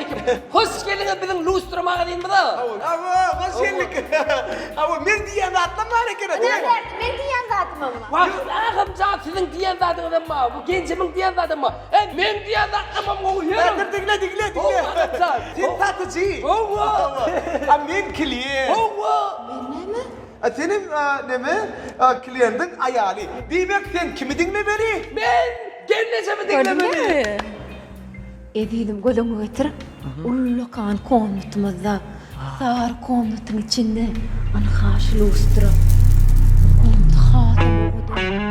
aleýkum. Hoş geldiňiz biziň lustra magazynymyza. Hawa, hoş geldik. Hawa, men diýýän zatlam bar eken-a, diýmek. Men diýýän zadymam bar. Wah, agamjan siziň diýen zadyňyzam bar, bu genjimiň diýen zadam bar. E, meň diýen zatlamam gowy, ýörüň. Dur, diňle, diňle, diňle. Hawa, agamjan. Sen satyjy. Hawa. A men klient. Hawa. Men näme? A senem neme, klientiň aýaly. Diýmek, sen kimi diňlemeli? Men gelnejemi diňlemeli. Ezizim göz öňüňe getir, ullakan komnatymyzda, sary komnatyň içinde anha şu lustra. Komnat hasam owadan.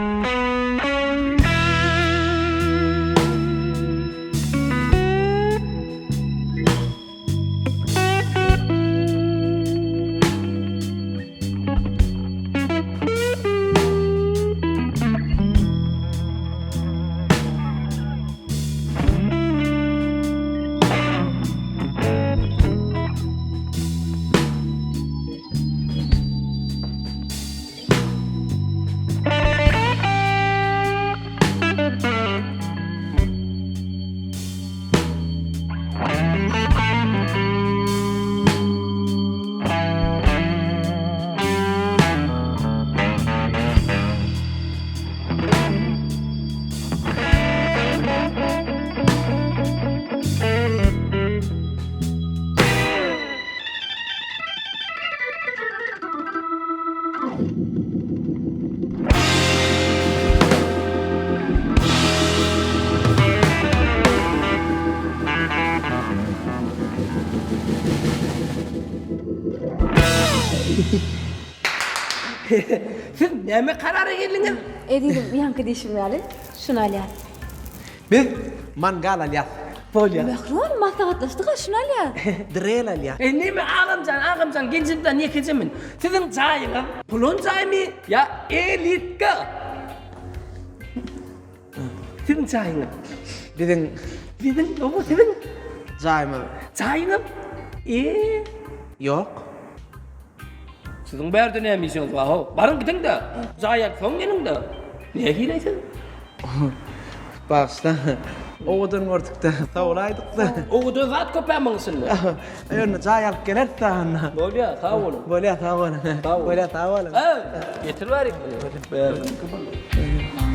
Siz näme karara geldiňiz? Ezizim, ýaňky diýşim ýaly, şuny alýas. Biz mangal alýas. Bolýar. Mähriban, maslahatlaşdyk-a, şuny alýas. Drel alýas. E, neme, agamjan, agamjan, genjimden ýekeje men. Siziň jaýyňyz pulan jaýmy ýa elitka? Siziň jaýyňyz. Biziň. Biziň, oba siziň. Jaýymyz. Jaýyňyz? E. Ýok. Siziň bärde näme işiňiz bar, how? Baryň gidiň-de. Jaý alyp soň geliň-de. Nähili siz? Bagyşla. Owadan gördük-de, sowlaýdyk-da. Owadan zat köp-ä muň içinde. Ýöne jaý alyp geleris-dä onda. Bolýa, sag boluň. Bolýa, sag boluň. Sag boluň. Bolýa, sag boluň. Hä, getir bärik muny. Bärde.